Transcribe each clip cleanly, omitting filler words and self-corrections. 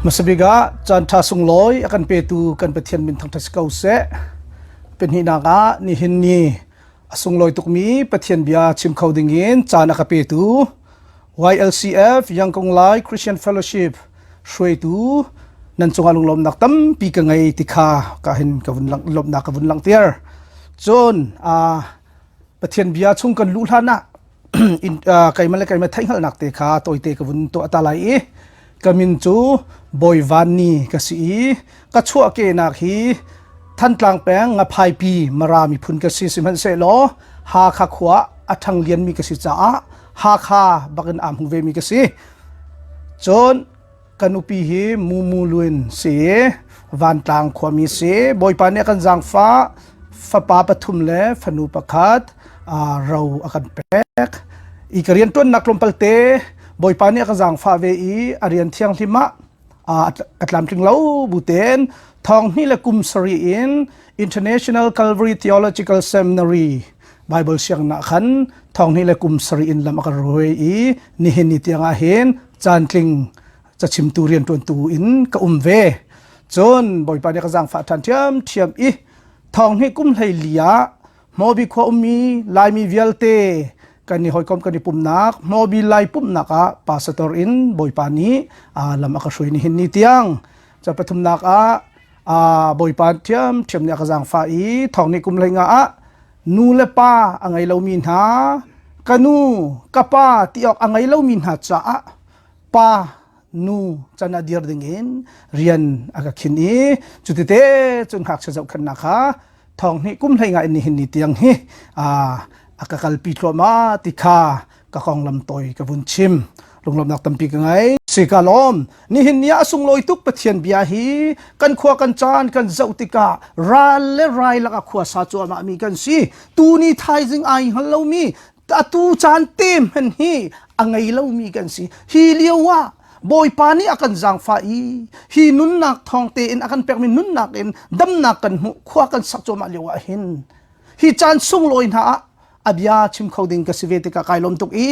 Hmasabik ah caan ṭha sunglawi a kan petu kan Pathian min thangṭhat si ko seh. Pahnihnak ah nihin ni a sunglawi tukmi Pathian bia chim kho dingin caan a ka petu YLCF Yangkung Lai Christian Fellowship hruaitu nan cungah lunglawmnak tampi ka ngei ti kha ka hin ka vun lang lawmhnak ka vun langhter. Cun Pathian bia chung kan luh hlan ah keimah le keimah theihhngalhnak te kha tawite ka vun tuah ta lai i ka min cu Bawi Van Ni ka si i ka chuahkehnak hi Thantlang peng Ngaphaipi Mara miphun ka si sihmanhsehlaw Hakha khua a ṭhang lianmi ka si caah Hakha bakin aa hmu vemi ka si. Cun ka nupi hi Mumu Lwin si Vantlang khuami si Bawipa nih a kan zaangfah fapa pathum le fanu pakhat ro a kan pek i ka rianṭuannak tlawmpal te Bawipa nih a ka zaangfah ve i a rian thianghlim ah ka tlamtling lo bu tein thong hnih le kum sarih in International Calvary Theological Seminary Bible sianginn ah khan thong hnih le kum sarih in lam a ka ruai i nihin ni tiang ah hin caantling cachimtu rianṭuantu in ka um ve. Cun Bawipa nih ka zaangfah ṭhan ṭhiamṭhiam i thong hnih kum hlei li ah Hmawbi khua ummi Laimi vialte kan i hawikom kan i pumnak Hmawbi Lai pumhnak ah pastor in Bawipa nih lam a ka hruai nihin ni tiang. Ca pathumnak ah Bawipa ṭhiamṭhiam nih a ka zaangfah i thong hnih kum hlei nga ah nu le pa a ngei lomi hna ka nu ka pa ti awk a ngei lomi hna caah pa nu can ah dir ding in rian a ka khin i cutite cun ngakchia zohkhenhnak kha thong hnih kum hlei nga in nihin ni tiang hi a ka kalpi thluahmah ti kha ka konglam tawi ka vun chim lunglawmhnak tampi ka ngei si ka lawm nihin ni ah a sunglawi tuk Pathian bia hi kan khua kan caan kan zoh tikah ral le rai lakah khua sa cuahmah mi kan si tuni thaizing ai hngal lomi atu caan te hmanh hi a ngei lomi kan si hi lio ah Bawipa nih a kan zaangfah i hi nunnak thawng tein a kan pekmi nunnak in damnak kan hmuh khua kan sak cuahmah lio ah hin hi caan sunglawi hna ah a bia chim kho ding ka si ve tikah kai lawm tuk i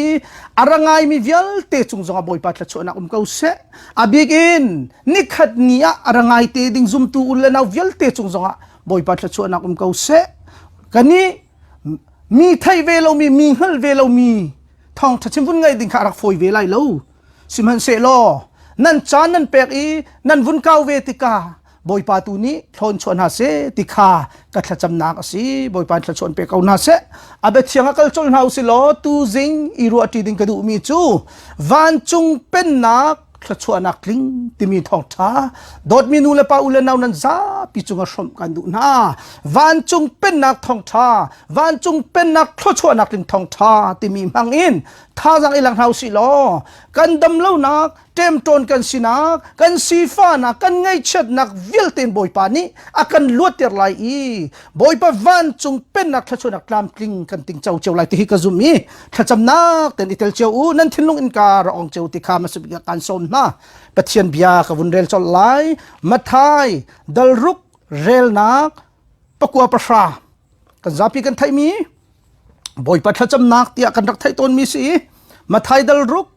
a ra ngaimi vialte cung zongah Bawipa thluachuahnak um ko seh a bik in nikhat ni ah a ra ngai te ding zumtu u le nau vialte cung zongah Bawipa thluachuahnak um ko seh kani mi thei ve lomi mi hngal ve lomi thawngṭha chim vun ngai ding kha a rak fawi ve lai lo sihmanhsehlaw nan caan nan pek i nan vun kau ve tikah Bawipa tu nih thlawn chuah hna seh ti kha ka thlacamnak a si. Bawipa thluachuah pe ko hna seh. A biathiang ah kal colh hna usih law tuzing i ruahṭi ding ka duhmi cu vancung pennak thluachuahnak tling timi thawngṭha dawtmi nu le pa u le nau nan zapi cungah hrawmh kan duh hna. Vancung pennak thawngṭha, vancung pennak thluachuahnak tling thawngṭha timi hmang in thazaang i lang hna usih law kan damlonak ṭemṭawn kan sinak kan sifahnak kan ngaihchiatnak vialte in Bawipa nih a kan luatter lai i Bawipa vancung pennak thluachuahnak tlamtling kan tingco cio lai ti hi ka zum i thlacamnak ten i tel cio u nan thinlung in ka ra ong cio ti kha masabik ah kaan sawm hna Pathian bia ka vun rel colh lai Mathai dalruk relnak pakua pahra kan zapi kan theihmi Bawipa thlacamnak tiah kan rak theih tawnmi si i Mathai dalruk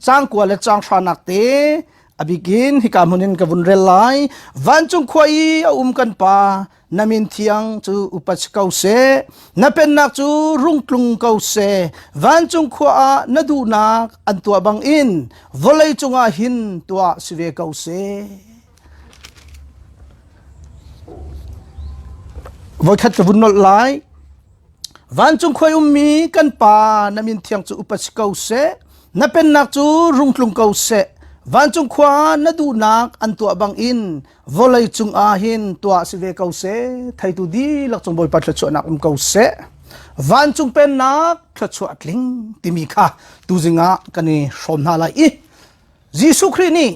Cang kua le cang hranak te a bikin hika hmun in ka vun rel lai. Vancung khua i a um kan pa, na min thiang cu upat si ko seh. Na pennak cu rung tlung ko seh. Vancung khua ah na duhnak an tuah bangin vawlei cungah hin tuah si ve ko seh. Voikhat ka vun nolh lai. Vancung khuai ummi kan Pa na min thiang cu upat si ko seh. Na pennak cu rung tlung ko seh. Vancung khua na duhnak an tuah bangin vawlei cung ah hin tuah si ve ko seh. Theitu dihlak cung Bawipa thluachuahnak um ko seh. Vancung pennak thluachuah tling timi kha tuzing ah kan i hrawm hna lai i Jesuh Khrih nih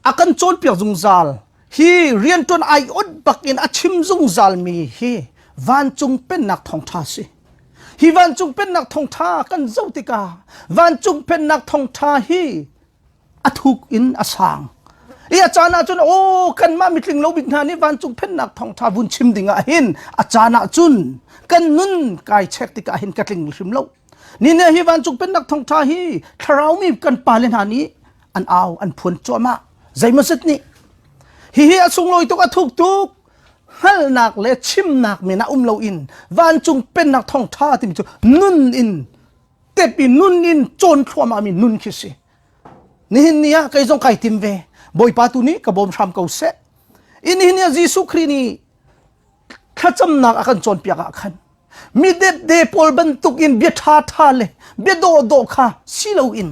a kan cawnpiak zungzal hi rianṭuan ai ot bak in a chim zungzal mi hi vancung pennak thawngṭha si hi vancung pennak thawngṭha kan zoh tikah vancung pennak thawngṭha hi a thuk in a sang i a caan ah cun aw kanmah mitling lo bik hna nih vancung pennak thawngṭha vun chim ding ah hin a caan ah cun kan nun kai chek tikah hin ka tling hrim lo ni ne hi vancung pennak thawngṭha hi thlarau mi kan pale hna nih an au an phuan cuahmah. Zeimawzet nih hihi a sunglawi tuk a thuk tuk hngalhnak le chimnak men ah um loin vancung pennak thawngṭha timi cu nun in tep i nun in cawn thluahmah mi nun khi si. Nihin ni ah kei zong kai tim ve. Bawipa tu nih ka bawm hram ko seh. In nihin ni ah Jesuh Khrih nih thlacamnak a kan cawnpiak ah khan mi depde pawl bantuk in bia ṭha ṭha le bia dawhdawh kha si loin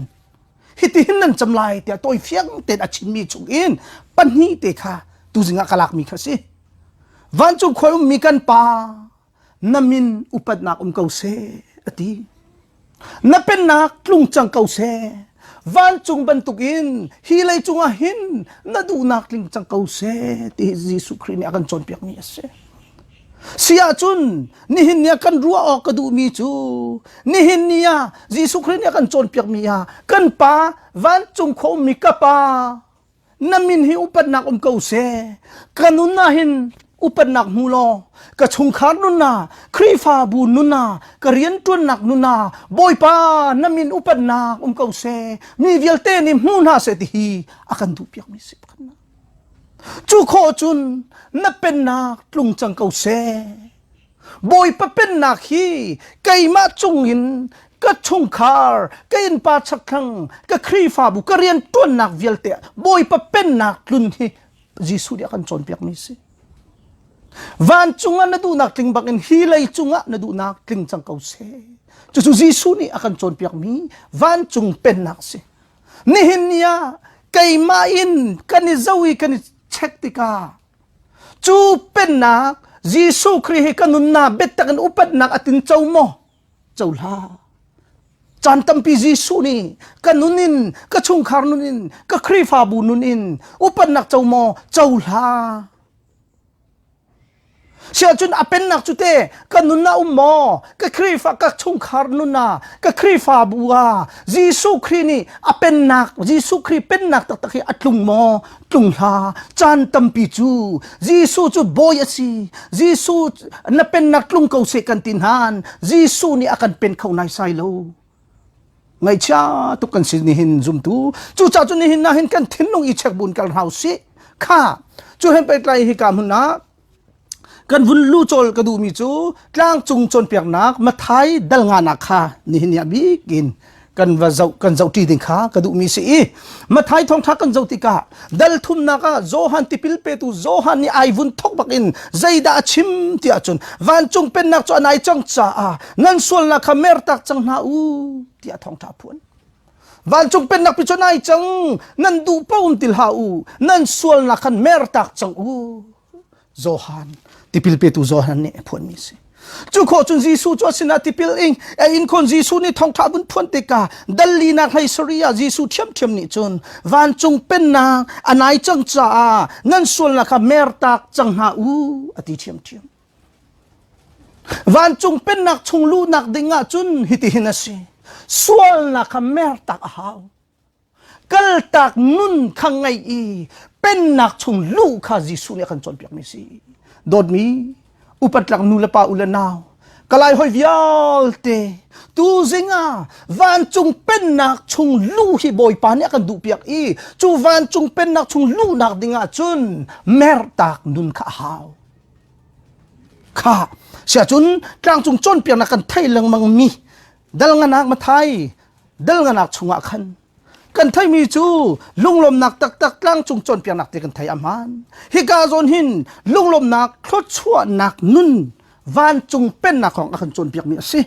hitihin nan cam lai tiah tawi fiang tein a chimmi chung in pahnih te kha tuzing ah ka lakmi kha si. Vancung khua ummi kan pa na min upatnak um ko seh a ti. Na pennak tlung cang ko seh. Vancung bantukin hi lei cungah hin na duhnak tling cang ko seh ti Jesuh Khrih nih a kan cawnpiakmi a si. Si ahcun nihin ni ah kan ruah awk ka duhmi cu nihin ni ah Jesuh Khrih nih a kan cawnpiakmi ah kan Pa vancung khua ummi ka Pa na min hi upatnak um ko seh ka nun ah hin upatnak hmu law ka chungkhar nun ah Khrihfabu nun ah ka rianṭuannak nun ah Bawipa na min upatnak um ko seh mi vialte nih hmu hna seh ti hi a kan duhpiakmi si pakhatnak cu khawh cun na pennak tlung cang ko seh Bawipa pennak hi keimah cungin ka chungkhar, ka innpa chakthlang, ka Khrihfabu, ka rianṭuannak vialte ah Bawipa pennak tlun hi Jesuh nih a kan cawnpiakmi si. Vancung ah na duhnak tling bangin hi lei cungah na duhnak tling cang ko seh. Cucu Jesuh nih a kan cawnpiakmi vancung pennak si. Nihin ni ah keimah in kan i zoh i kan i check tikah Cu pennak Jesuh Khrih hi ka nunnak biatak in upatnak a tin co maw? Co hlah. Caan tampi Jesuh nih ka nun in, ka chungkhar nun in, ka Khrihfabu nun in upatnak co maw? Co hlah. Siahcun a pennak cu te ka nun ah um maw? Ka Khrihfa ka chungkhar nun ah, ka Khrihfabu ah Jesuh Khrih nih a pennak, Jesuh Khrih pennak taktak hi a tlung maw? Tlung hlah. Caan tampi cu Jesuh cu bawi a si. Jesuh na pennak tlung ko seh kan ti hnan. Jesuh nih a kan pen kho naisai lo. Ngaihchia tuk kan si nihin zumtu. Cucaah cu nihin na hin kan thinlung i check bun kal hau sih. Kha cu hen peitlai hi ka hmun ah kan vun lu cawl ka duhmi cu tlangcung cawnpiaknak Mathai dal nganak kha nihin ni ah bik in kan va zoh kan zoh ṭi ding kha ka duhmi si i Mathai thawngṭha kan zoh tikah dal thumnak ah Johan tipil petu Johan nih ai vun thok bak in zeidah a chim ti ahcun vancung pennak cu a nai cang caah nan sualnak kha mertak cang hna u tiah thawngṭha a phuan. Vancung pennak pi cu nai cang nan duh paoh um ti hlah u nan sualnak khan mertak cang u Johan tipil petu Johan nih a phuanmi a si. Cu khawh cun Jesuh cu a sinah tipil ing a in khon Jesuh nih thawngṭha vun phuan tikah dallinak hlei sari ah Jesuh ṭhiamṭhiam nih cun vancung pennak a nai cang caah nan sualnak kha mertak cang hna u a ti ṭhiamṭhiam. Vancung pennak chung luhnak ding ah cun hitihin a si. Sualnak kha mertak a hau. Kaltak nun kha ngeih i pennak chung luh kha Jesuh nih a kan cawnpiakmi si. Dawtmi upatlak nu le pa u le nau kalai hoi vialte tuzing ah vancung pennak chung luh hi Bawipa nih a kan duhpiak i cu vancung pennak chung luhnak ding ah cun mertak nun kha a hau. Kha siahcun tlangcung cawnpiaknak kan thei lengmang mi dal nganak Mathai dal nganak chungah khan kan theimi cu lunglawmnak taktak tlangcung cawnpiaknak ti kan thei a hmaan hika zawn hin lunglawmnak thluachuahnak nun vancung pennak kong a kan cawnpiakmi a si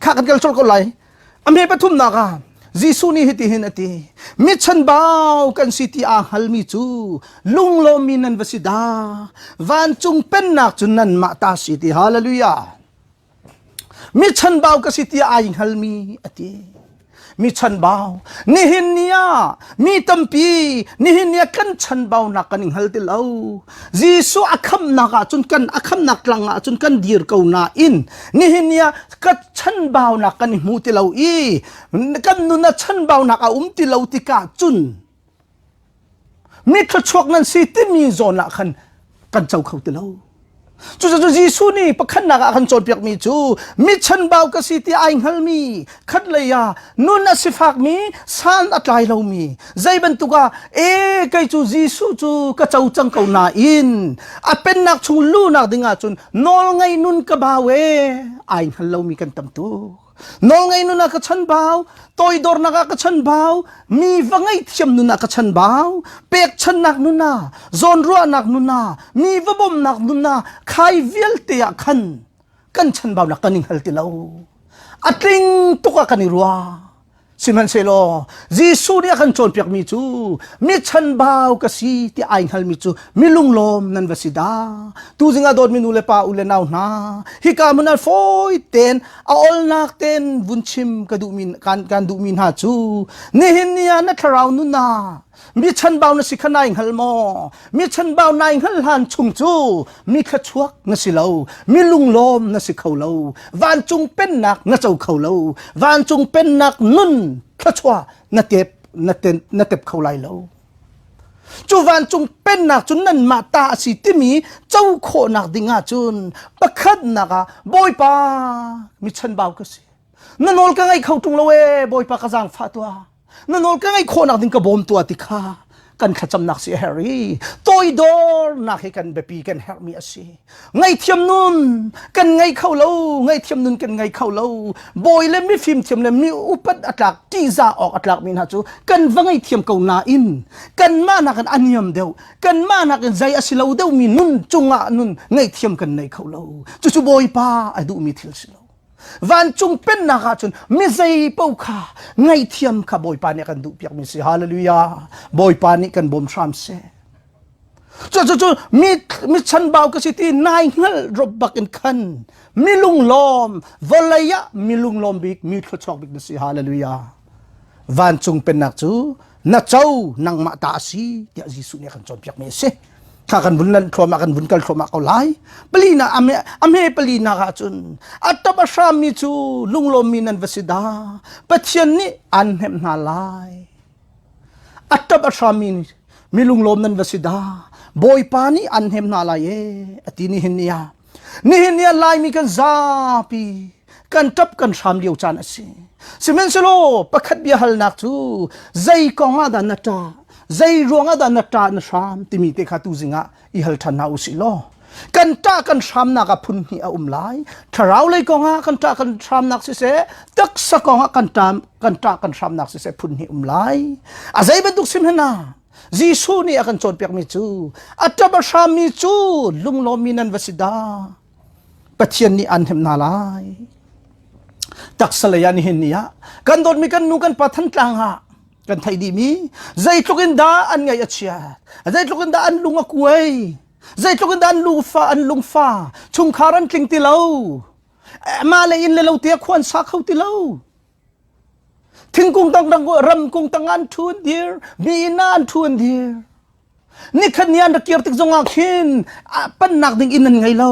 kha kan kal colh ko lai a hme pathumnak ah Jesuh nih hitihin a ti mi chanbau kan si ti aa hngalmi cu lunglawmmi nan va si dah vancung pennak cu nanmah ta si ti hallelujah Mi chanbau ka si tiah ai hngalmi a ti. Mi chanbau. Nihin ni ah mi tampi nihin ni ah kan chanbaunak kan i hngal ti lo. Jesuh a khamnak ah cun kan a khamnak tlang ah cun kan dir ko nain nihin ni ah ka chanbaunak kan i hmu ti lo i kan nun ah chanbaunak a um ti lo tikah cun mi thluachuak nan si timi zawn ah khan kan co kho ti lo. Cucu Jesuh nih pakhatnak ah a kan cawnpiakmi cu mi chanbau ka si ti ai hngalmi khatlei ah nun a sifakmi san a tlai lomi zei bantuk ah e kei cu Jesuh cu ka co cang ko nain a pennak chung luhnak ding ahcun nawlngei nun ka bau e ai hngal lomi kan tam tuk. Nawlngei nun ah ka chanbau, toidornak ah ka chanbau, mi va ngaihthiam nun ah ka chanbau, pekchannak nun ah, zawnruahnak nun ah, mi va bawmhnak nun ah, khai vialte ah khan kan chanbaunak kan i hngal ti lo. A tling tuk ah kan i ruah. Sihmanhsehlaw Jesuh nih a kan cawnpiakmi cu mi chanbau ka si ti ai hngalmi cu mi lunglawm nan va si dah. Tuzing ah dawtmi nu le pa u le nau hna hika hmun ah fawi tein a olnak tein vun chim ka duhmi kan kan duhmi hna cu nihin ni ah na thlarau nun ah mi chanbau na si kha nai hngal maw? Mi chanbau nai hngal hlan chung cu mi thluachuak na si lo, mi lunglawm na si kho lo, vancung pennak na co kho lo, vancung pennak nun thluachuah na tep na ten na tep kho lai lo. Cu vancung pennak cu nanmah ta a si timi co khawhnak ding ahcun pakhatnak ah Bawipa mi chanbau ka si. Na nawl ka ngaih kho ṭung lo ee Bawipa ka zaangfah tuah. Na nawl ka ngaih khawhnak ding ka bawm tuah ti kha kan thlacamnak si a herh i toidornak hi kan biapi kan herhmi a si. Ngaihthiam nun kan ngei kho lo, ngaihthiam nun kan ngei kho lo. Bawi le mifim thiam le mi upat a tlak ṭihzah awk a tlakmi hna cu kan va ngaihthiam ko nain kanmah nakin a niam deuh, kanmah nakin zei a si lo deuhmi nun cungah nun ngaihthiam kan nei kho lo. Cucu Bawipa a duhmi thil si lo. Vancung pennak ahcun mi zei paoh kha ngaihthiam kha Bawipa nih a kan duhpiakmi si. Hallelujah. Bawipa nih kan bawm hram seh. Cu cu cu mi mi chanbau ka si ti nai hngalh rop bak in khan mi lunglawm vawlei ah mi lunglawm bik mi thluachuak bik na si. Hallelujah. Vancung pennak cu na co nangmah ta a si tiah Jesuh nih a kan cawnpiakmi a si. Kha kan vun lan thluahmah kan vun kal thluahmah ko lai. Palina ame ame palinak ah cun a tap a hrammi cu lunglawmmi nan va si dah. Pathian nih an hnemh hna lai. A tap a hrammi mi lunglawm nan va si dah. Bawipa nih an hnem hna lai e ati nihin ni ah. Nihin ni ah Laimi kan zapi kan ṭap kan hram lio caan a si. Sihmanhsehlaw pakhat bia halnak cu zei kong ah dah na ṭah, zei ruang ah dah na ṭah na hram timi te kha tuzing ah i hal ṭhan hna u sih law kan ṭah kan hramnak ah phun hnih a um lai. Thlarau lei kong ah kan ṭah kan hramnak siseh, taksa kong ah kan ṭam kan ṭah kan hramnak siseh phun hnih um lai. A zei bantuk sim hna Jesuh nih a kan cawnpiakmi cu a ṭap a hrammi cu lunglawmmi nan va si dah. Pathian nih an hnemh hna lai. Taksa lei ah nihin ni ah kan dawtmi kan nu kan pa Thantlang ah kan theih dihmi zeitluk in dah an ngaih a chiat, zeitluk in dah an lung a kuai, zeitluk in dah an lungfa an lungfa chungkhar an tling ti lo, mah le inn le lo te khua an sa kho ti lo. Thingkung dangdang ramkung tang an ṭhu an dir, mi inn ah an ṭhu an dir. Nikhat ni an rak kir tik zongah khin pannak ding inn an ngei lo.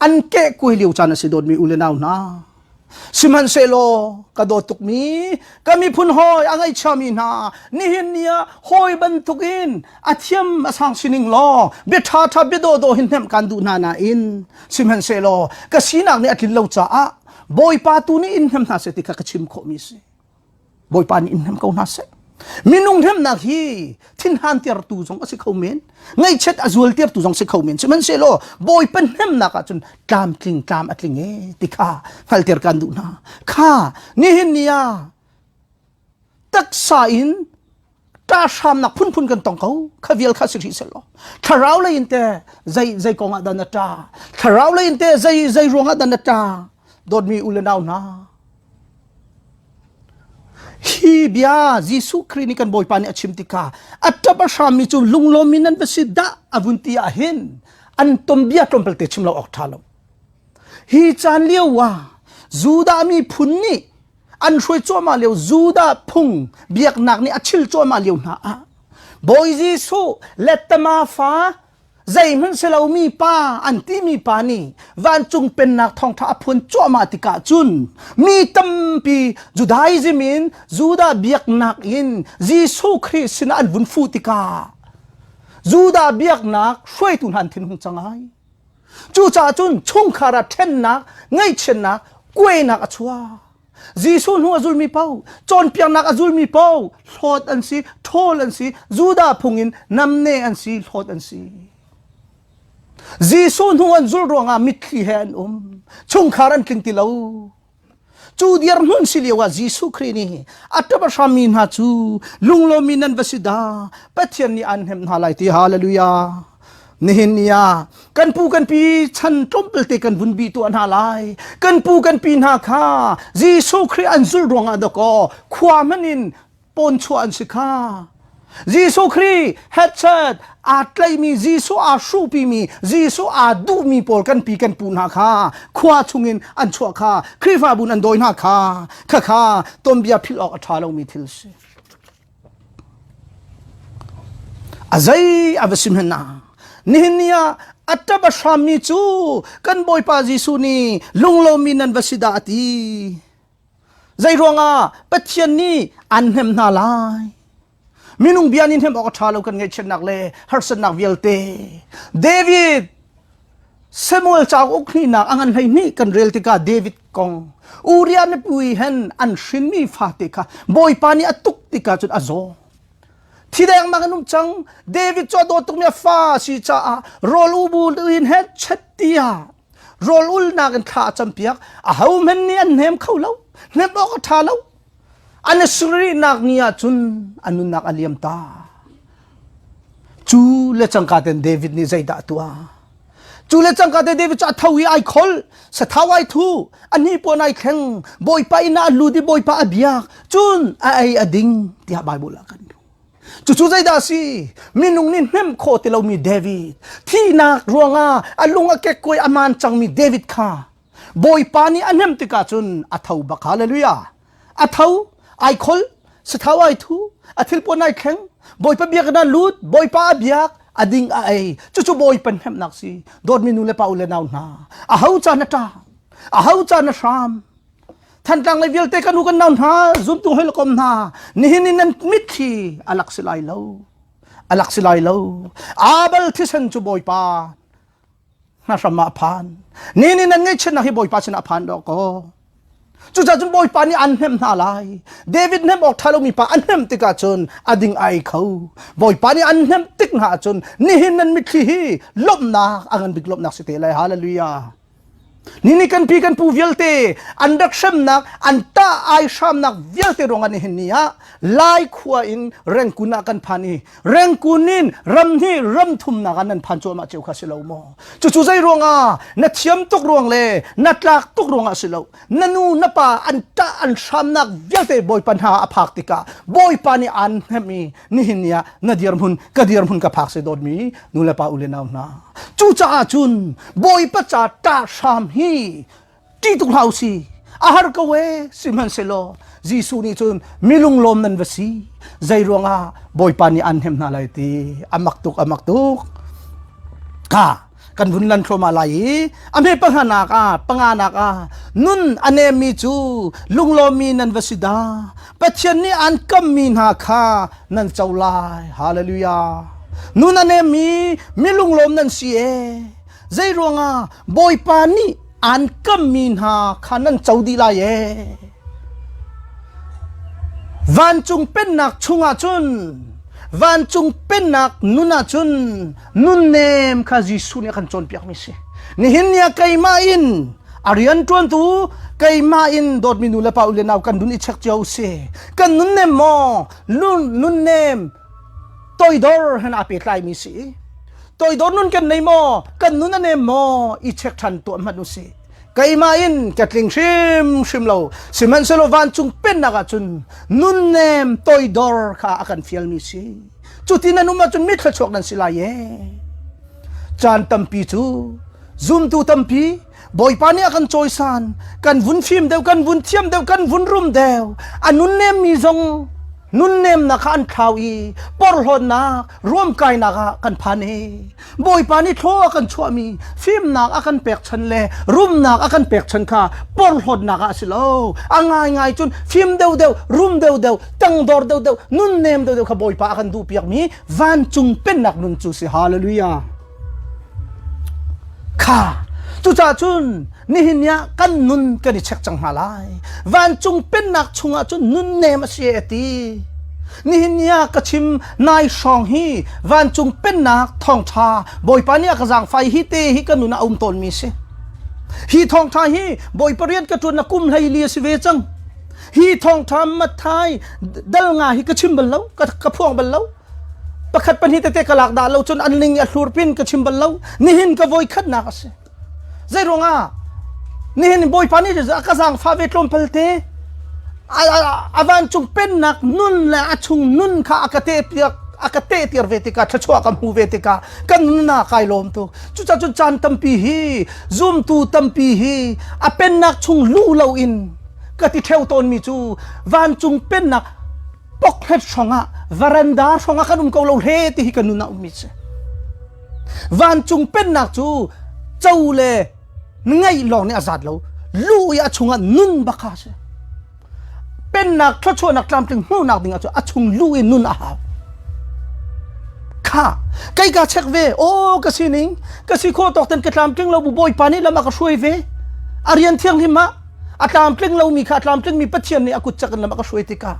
An keh kuai lio caan a si dawtmi u le nau hna. Sihmanhsehlaw ka dawt tukmi ka miphun hawi a ngaihchiami hna nihin ni ah hawi bantukin a thiam a sang sining law bia ṭha ṭha bia dawhdawh hin hnemh kan duh hna nain sihmanhsehlaw ka sinak nih a tlin lo caah Bawipa tu nih in hnem hna seh ti kha ka chim khawhmi a si. Bawipa nih in hnem ko hna seh. Minung hnemnak hi thinhan tertu zong a si kho men, ngaihchiat a zual tertu zong si kho men. Sihmanhsehlaw Bawipa hnemnak ahcun tlamtling tlam a tling e ti kha hngalhter kan duh hna. Kha nihin ni ah taksa in ṭahhramnak phunphun kan tong ko kha vial kha si hrih selaw thlarau lei in te zei zei kong ah dah na ṭa thlarau lei in te zei zei ruang ah dah na ṭa dawtmi u le nau hna hi bia Jesuh Khrih nih kan Bawipa nih a chim tikah a ṭap a hrammi cu lunglawm in nan va si dah a vun ti ah hin an tom bia tlawmpal te chim lo awk ṭha lo hi caan lio ah Judah miphun nih an hruai cuahmah lio Judah phung biaknak nih a chil cuahmah lio hna ah Bawi Jesuh lettama fa zeihmanh si lomi pa an timi pa nih vancung pennak thawngṭha a phuan cuahmah tikah cun mi tampi Judaism in Judah biaknak in Jesuh Khrih sinah an vun fuh tikah Judah biaknak hruaitu hna an thinhung cang ai. Cucaah cun chungkhar ah ṭhennak, ngaihchiatnak, kuainak a chuak. Jesuh hnu a zulmi paoh, cawnpiaknak a zulmi paoh hlawt an si, ṭhawl an si, Judah phung in namne an si, hlawt an si. Jesuh hnu an zulh ruangah mitthli he an um. Chungkhar an tling ti lo. Cu dirhmun si lio ah Jesuh Khrih nih a ṭap a hrammi hna cu lunglawmmi nan va si dah Pathian nih aan hnemh hna lai ti hallelujah. Nihin ni ah kan pu kan pi chan tlawmpalte kan vun bi tuah hna lai. Kan pu kan pi hna kha Jesuh Khrih an zulh ruangah dakaw khua hmanh in pawnchuah an si kha. Jesuh Khrih headset aa tlaihmi Jesuh aa hruhpimi Jesuh aa duhmi pawl kan pi kan pu hna kha khua chungin an chuah kha Khrihfabu an dawi hna kha khakha tonbia philh awk a ṭha lomi thil si. A zei a va si hmanh ah nihin ni ah a ṭap a hrammi cu kan Bawipa Jesuh nih lunglomi nan va si dah a ti. Zei ruangah Pathian nih an hnemh hna lai? Minung bia nih hnemh awk a ṭha lo kan ngaihchiatnak le harsatnak vialte. David Samuel cauk uk hnihnak a ngan 12 kan rel tikah David kong Uriah nupui hen an hrinmi fate kha Bawipa nih a tuk tikah cun a zaw. Thi dengmang in um cang. David cu a dawt tukmi a fa a si caah rawl u bu in he chet tiah rawl ulnak in thla a campiak. Aho hmanh nih an hnem kho lo. Hnemh awk a ṭha lo. An i sarihnak ni ah cun a nunnak a liam ta. Cu le cangka ten David nih zeidah a tuah? Cu le cangka te David cu a tho i ai khol, sathau ai thu, a hnipuan ai thleng, Bawipa inn ah a lut i Bawipa a biak, cun a ei a ding tiah Baibal ah kan hmuh. Cucu zeidah a si? Minung nih hnemh khawh ti lomi David, thihnak ruangah a lung a kekkuai a maan cangmi David kha Bawipa nih a hnemh tikah cun a tho bak. Hallelujah! A tho, ai khol, sathau ai thu, a thilpuan ai thleng, Bawipa biakinn ah lut, Bawipa a biak, a ding a ei. Cucu Bawipa hnemhnak si. Dawtmi nu le pa u le nau hna, a ho ca na ṭa, a ho ca na hram. Thantlang lei vialte kan u kan nau hna, zumtu hoi le kom hna, nihin in nan mitthli a lak si lai lo. A lak si lai lo. Abel thisen cu Bawipa hna hram ah a phan. Ni nih nan ngaihchiatnak hi Bawipa sinah a phan dawh kaw. Cucaah cun Bawipa nih an hnemh hna lai. David hnemh awk ṭha lomi pa a hnemh tikah cun a ding ai kho. Bawipa nih an hnemh tik hna ahcun nihin nan mitthli hi lawmhnak a ngan bik lawmhnak si te lai. Hallelujah. Ni nih kan pi kan pu vialte an rak hremnak an tah ai hramnak vialte ruangah nihin ni ah Lai khua in Rengkun ah kan phan i Rengkun in ram hnih ram thumnak ah nan phan cuahmah cio kha si lo maw? Cucu zei ruangah na thiam tuk ruang le na tlak tuk ruangah si lo. Na nu na pa an ṭah an hramnak vialte Bawipa hna a phak tikah Bawipa nih aan hnemh i nihin ni ah na dirhmun ka dirhmun ka phak si dawtmi nu le pa u le nau hna. Cucaah cun Bawipa ca ṭah hram hi ṭih tuk hlah u si a har ko ee sihmanhsehlaw Jesuh nih cun milunglawm nan va si zei ruangah Bawipa nih an hnem hna lai ti a mak tuk a mak tuk ka kan vun lan thluahmah lai i a hme panganak ah panganak ah nun a nemmi cu lunglawmmi nan va si dah Pathian nih an kammi hna kha nan co lai hallelujah nun a nemmi mi lunglawm nan si ee zei ruangah Bawipa nih aan kammi hna kha nan co dih lai ee. Vancung pennak chungah cun vancung pennak nun ah cun nunnem kha Jesuh nih a kan cawnpiakmi si. Nihin ni ah keimah in a rian ṭuantu keimah in dawtmi nu le pa u le nau kan nun i check cio si. Kan nunnem maw? Nunnem toidor hen aa pehtlaimi si. Toidor nun kan nei maw? Kan nun a nem maw? I check ṭhan tuah hmanh u sih. Keimah in ka tling hrimhrim lo. Sihmanhsehlaw vancung pennak ah cun nunnem toidor kha a kan fialmi si. Cuti nan um ahcun mi thluachuak nan si lai ee. Caan tampi cu zumtu tampi Bawipa nih a kan cawisan, kan vun fim deuh, kan vun thiam deuh, kan vun rum deuh. A nunnemmi zong nunnemnak kha an thlau i porhlawtnak, ruamkainak ah kan phan i Bawipa nih thlaw a kan chuahmi fimnak a kan pekchan le rumnak a kan pekchan kha porhlawtnak ah a si lo. A ngaingai cun fim deuhdeuh, rum deuhdeuh, tangdor deuhdeuh, nunnem deuhdeuh kha Bawipa a kan duhpiakmi vancung pennak nun cu si. Hallelujah. Kha cucaah cun nihin ni ah kan nun kan i check cang hna lai. Vancung pennak chungah cun nunnem a si a ti. Nihin ni ah ka chim nai hrawng hi vancung pennak thawngṭha Bawipa nih a ka zaangfai hi te hi ka nun ah a um tawnmi si. Hi thawngṭha hi Bawipa rian ka ṭuan na kum 14 a si ve cang. Hi thawngṭha Matthai dal nga hi ka chim bal lo, ka, ka phuang bal lo. Pakhat pahnih tete ka lak dah lo cun an ning a hlur pin ka chim bal lo. Nihin ka voi khatnak a si. Zei ruangah nihin Bawipa nih a ka zaangfah ve tlawmpal te a vancung pennak nun le a chung nun kha a ka te piak a ka te tir ve tikah thluachuah ka hmu ve tikah kan nun ah kai lawm tuk cucaah cun caan tampi hi zumtu tampi hi a pennak chung lu loin ka ti theo tawnmi cu vancung pennak pokhlet hrawngah varanda hrawngah kan um ko lo hle ti hi kan nun ah ummi si vancung pennak cu co le ngeih lawng nih a zat lo lu i a chungah nun bak kha si pennak thluachuahnak tlamtling hmuhnak ding ah cu a chung lu i nun a hau kha kei ka check ve o ka sining ka si khawh tawk ten ka tlamtling lo bu bawipa nih lam a ka hruai ve a rian thianghlim ah a tlamtling lomi kha a tlamtlingmi Pathian nih a kut cak in lam a ka hruai tikah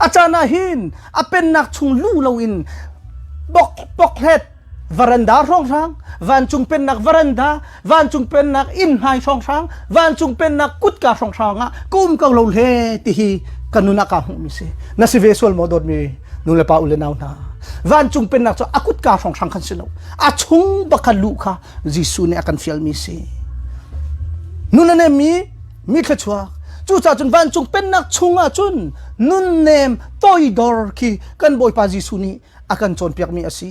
a caan ah hin a pennak chung lu loin bok pokhlet varanda hrawnghrang vancung pennak varanda vancung pennak inn hmai hrawnghrang vancung pennak kutka hrawnghrang ah ka um ko lo hle ti hi ka nun ah kaa hmuhmi si na si ve sual maw dawtmi nu le pa u le nau hna vancung pennak cu a kutka hrawnghrang khan si lo a chung bak kha luh kha Jesuh nih a kan fialmi si. Nun a nemmi mi thluachuak. Cucaah cun vancung pennak chungah cun nunnem toidor khi kan Bawipa Jesuh nih a kan cawnpiakmi a si.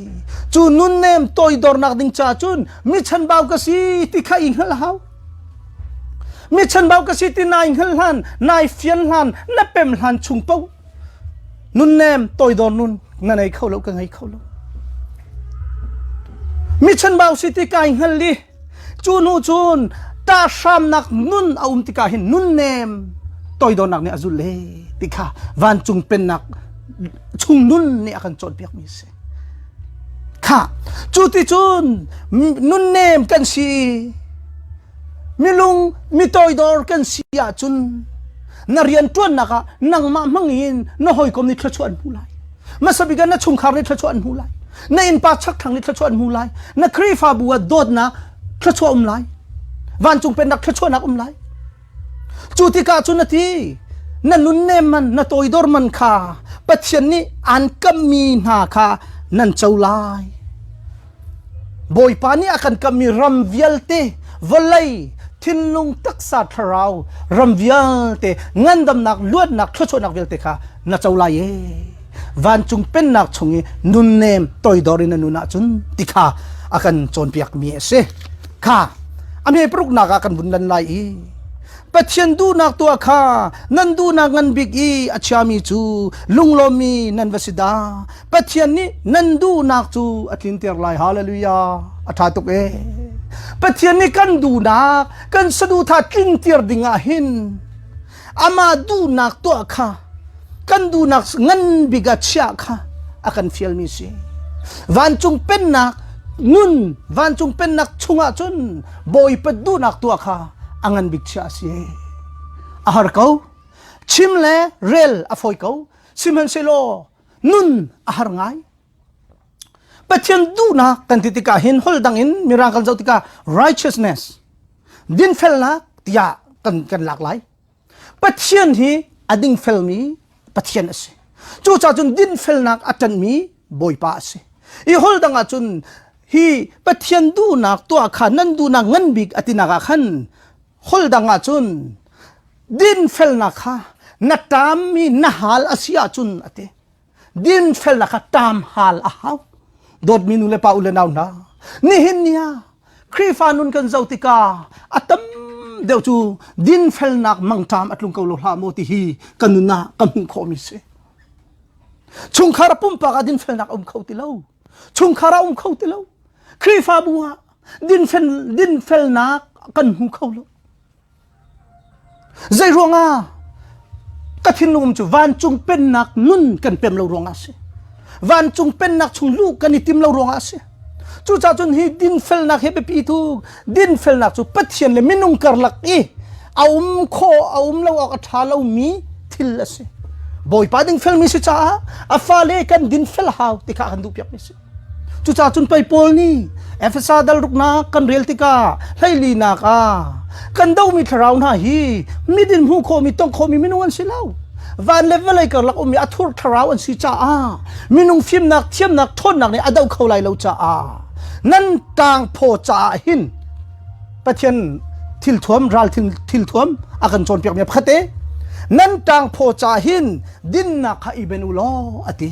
Cu nunnem toidornak ding caah cun mi chanbau ka si ti kha i hngalh hau. Mi chanbau ka si ti nai hngalh hlan, nai fian hlan, na pem hlan chung paoh Nunnem toidor nun na nei kho lo ka ngei kho lo. Mi chanbau si ti kai hngal li cu hnu cun ta hramnak nun a um tikah hin nunnem toidornak nih a zul le ti kha vancung pennak chung nun nih a kan cawnpiak mi si. Kha cu ti cun nunnem kan si Milung mi toidor kan si ahcun na rianṭuannak ah nangmah hmang in na hawikom nih thluachuah an hmu lai. Hmasa bik ah na chungkhar nih thluachuah an hmu lai. Na innpa chakthlang nih thluachuah an hmu lai. Na Khrihfabu ah dawtnak thluachuah um lai. Vancung pennak thluachuahnak um lai. Cu tikah cun a ti, na nunnem man, na toidor man kha Pathian nih aan kammi hna kha nan co lai. Bawipa nih a kan kammi ram vialte, vawlei, thinlung, taksa, thlarau, ram vialte, ngandamnak, luatnak, thluachuahnak vialte kha na co lai ee. Vancung pennak chung i nunnem toidor in na nun ahcun ti kha a kan cawnpiakmi a si. Kha a hme paruknak ah kan vun lan lai i Pathian duhnak tuah kha nan duhnak ngan bik i a chiami cu lunglawmmi nan va si dah. Pathian nih nan duhnak cu a tlinter lai. Hallelujah. A ṭha tuk ee. Pathian nih kan duhnak, kan saduhthah tlinter ding ah hin amah duhnak tuah kha kan duhnak ngan bik ah chiah kha a kan fialmi si. Vancung pennak nun, vancung pennak chungah cun Bawipa duhnak tuah kha a ngan bik chiah a si. A har ko. Chim le rel a fawi ko. Sihmanhsehlaw nun a har ngai. Pathian duhnak kan ti tikah hin hol dang in mirang kan zoh tikah righteousness dinfelnak tiah kan kan lak lai. Pathian hi a dingfelmi Pathian a si. Cucaah cun dinfelnak a ṭanhmi Bawipa a si. I hol dang ah cun hi Pathian duhnak tuah kha nan duhnak ngan bik a tinak ah khan hol dang ah cun dinfelnak kha na ṭammi na hal a si ahcun a ti. Dinfelnak kha ṭam hal a hau. Dawtmi nu le pa u le nau hna, nihin ni ah Khrihfa nun kan zoh tikah a tam deuh cu dinfelnak mangṭam a tlung ko lo hlah maw ti hi ka nun ah ka hmuh khawhmi si. Chungkhar pumpak ah dinfelnak a um kho ti lo. Chungkhar ah um kho ti lo. Khrihfabu ah dinfel, dinfelnak kan hmu kho lo. Zei ruangah ka thinlung um cu vancung pennak nun kan pem lo ruangah a si. Vancung pennak chung luh kan i tim lo ruangah a si. Cucaah cun hi dinfelnak hi biapi tuk. Dinfelnak cu Pathian le minung karlak i a um khawh a um lo awk a ṭha lomi thil a si. Bawipa dingfelmi si caah a fale kan dinfel hau ti kha a kan duhpiakmi si. Cucaah cun pei Paul nih Efesa dal ruknak kan rel tikah hleilinak ah kan domi thlarau hna hi midin hmuh khawhmi tongh khawhmi minung an si lo. Van le vawlei karlak ummi a thur thlarau an si caah minung fimnak thiamnak ṭhawnnak nih a do kho lai lo caah nan ṭangphaw caah hin Pathian thilthuam ral thilthuam a kan cawnpiakmi pakhat te nan ṭangphaw caah hin dinnak kha i ben u law a ti.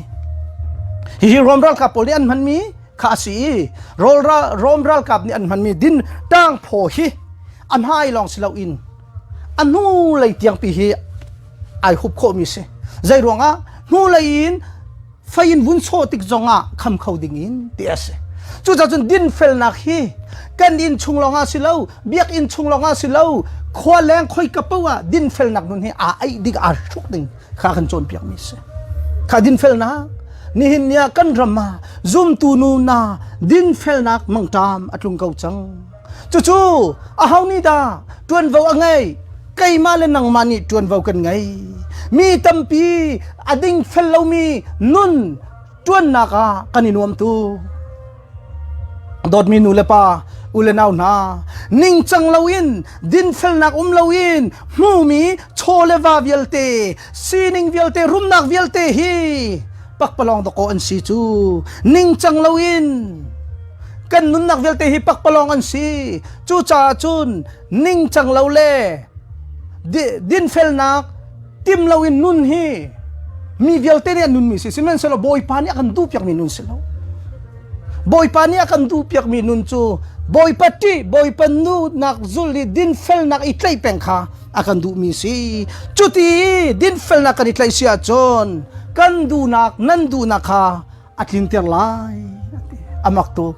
Hihi Rom ralkap pawl nih an hmanmi kha a si i Rom ralkap nih an hmanmi din ṭangphaw hi a hmai lawng si loin a hnulei tiangpi hi ai hup khawhmi si. Zei ruangah hnulei in fei in vun sawh tik zongah kham kho ding in ti a si. Cucaah cun dinfelnak hi kan inn chung lawngah si lo, biakinn chung lawngah si lo, khua leng khoi ka paoh ah dinfelnak nun hi aa aih ding aa hruk ding kha kan cawnpiakmi si. Kha dinfelnak nihin ni ah kan ram ah zumtu nu na dinfelnak mangṭam a tlung ko cang. Cucu aho nih dah ṭuanvo a ngei? Keimah le nangmah nih ṭuanvo kan ngei. Mi tampi a dingfel lomi nun ṭuannak ah kan i nuam tuk. Dawtmi nu le pa, u le nau hna, ningcang loin, dinfelnak um loin hmumi chaw le va vialte, sining vialte, rumnak vialte hi pakpalawng dawkaw an si cu. Ningcang loin kan nunnak vialte hi pakpalawng an si. Cucaah cun ningcang lo le dinfelnak tim loin nun hi mi vialte nih an nunmi si sihmanhsehlaw Bawipa nih a kan duhpiakmi nun si lo. Bawipa nih a kan duhpiakmi nun cu Bawipa ṭih, Bawipa nunak zul i dinfelnak i tlaih peng kha a kan duhmi si. Cuti i dinfelnak kan i tlaih si ahcun kan duhnak, nan duhnak kha a tlinter lai. A mak tuk.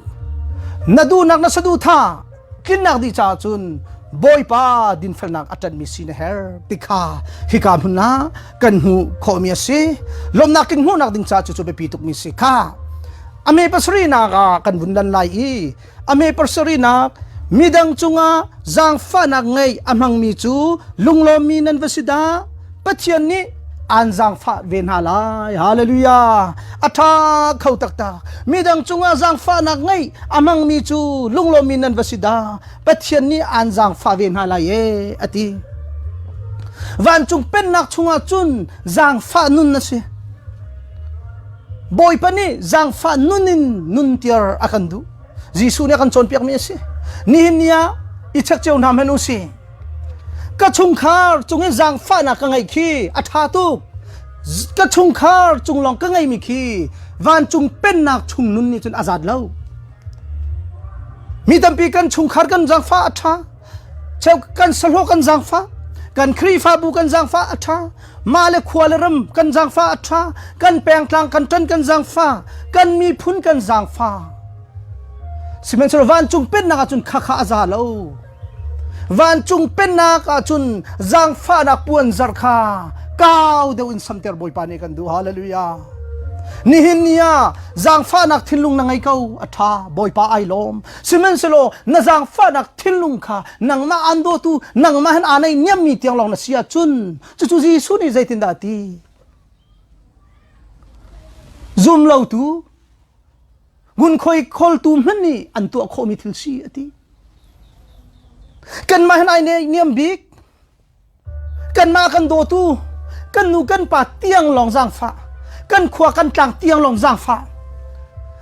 Na duhnak na saduhthah tlinnak dih caah cun Bawipa dinfelnak a ṭanhmi si na herh ti kha hika hmun ah kan hmuh khawhmi a si. Lawmhnak king hmuhnak ding caah cucu biapi tukmi si kha. A me pasarihnak ah kan vun lan lai i a me pasarihnak midang cungah zaangfahnak ngeih a hmangmi cu lunglawmmi nan va si dah. Pathian nih aan zaangfah ve hna lai. Hallelujah. A ṭha kho taktak. Midang cungah zaangfahnak ngeih a hmangmi cu lunglawmmi nan va si dah. Pathian nih aan zaangfah ve hna lai ee a ti. Vancung pennak chungah cun zaangfah nun na si. Bawipa nih zaangfah nun in nuntiar a kan duh. Jesuh nih a kan cawnpiakmi a si. Nihin ni ah i check cio hna hmanh u sih. Ka chungkhar cung i zaangfahnak ka ngeih khi a ṭha tuk. Ka chungkhar cung lawng ka ngeihmi khi vancung pennak chung nun nih cun a zat lo. Mi tampi kan chungkhar kan zaangfah a ṭha. Cheu kan sahlawh kan zaangfah. Kan Khrihfabu kan zaangfah a ṭha. Mah le khua le ram kan zaangfah a ṭha. Kan pengtlang kan ṭan kan zaangfah. Kan miphun kan zaangfah. Sihmanhsehlaw vancung pennak ahcun khakha a za lo. Vancung pennak ahcun zaangfahnak puanzar kha kau deuh in samter Bawipa nih kan duh. Hallelujah. Nihin ni ah zaangfahnak thinlung na ngei ko a ṭha Bawipa ai lawm. Sihmanhsehlaw na zaangfahnak thinlung kha nangmah aan dawtu nangmah hin aa nei niammi tiang lawng na si ahcun cucu Jesuh nih zeitindah a ti? Zum lotu Ngunkhuai khawltu hmanh nih an tuah khawhmi thil si a ti. Kanmah hin ai niam bik. Kanmah kan dawtu, kan nu kan pa tiang lawng zaangfah. Kan khua kan tlang tiang lawng zaangfah.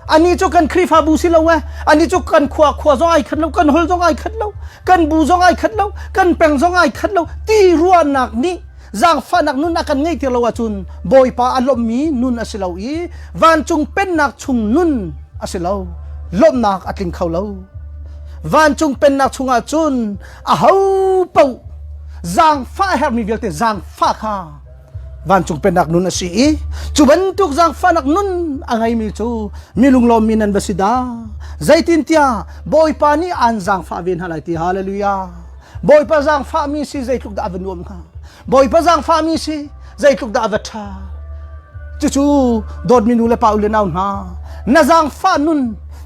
Ani cu kan Khrihfabu si lo eh. Ani cu kan khua khua zong ai khat lo, kan hol zong ai khat lo, kan bu zong ai khat lo, kan peng zong ai khat lo ti ruahnak nih zaangfahnak nun a kan ngeihter lo ahcun Bawipa a lawmhmi nun a si lo i vancung pennak chung nun a si lo lawmhnak a tling kho lo vancung pennak chungah cun aho paoh zaangfah a herhmi vialte zaangfah kha vancung pennak nun a si i cu bantuk zaangfahnak nun a ngeimi cu mi lunglawmmi nan va si dah zeitintiah Bawipa nih aan zaangfah ve hna lai ti hallelujah Bawipa zaangfahmi si zeitluk dah a va nuam hnga Bawipa zaangfahmi si zeitluk dah a va ṭha cucu dawtmi nu le pa u le nau hna na zaangfah nun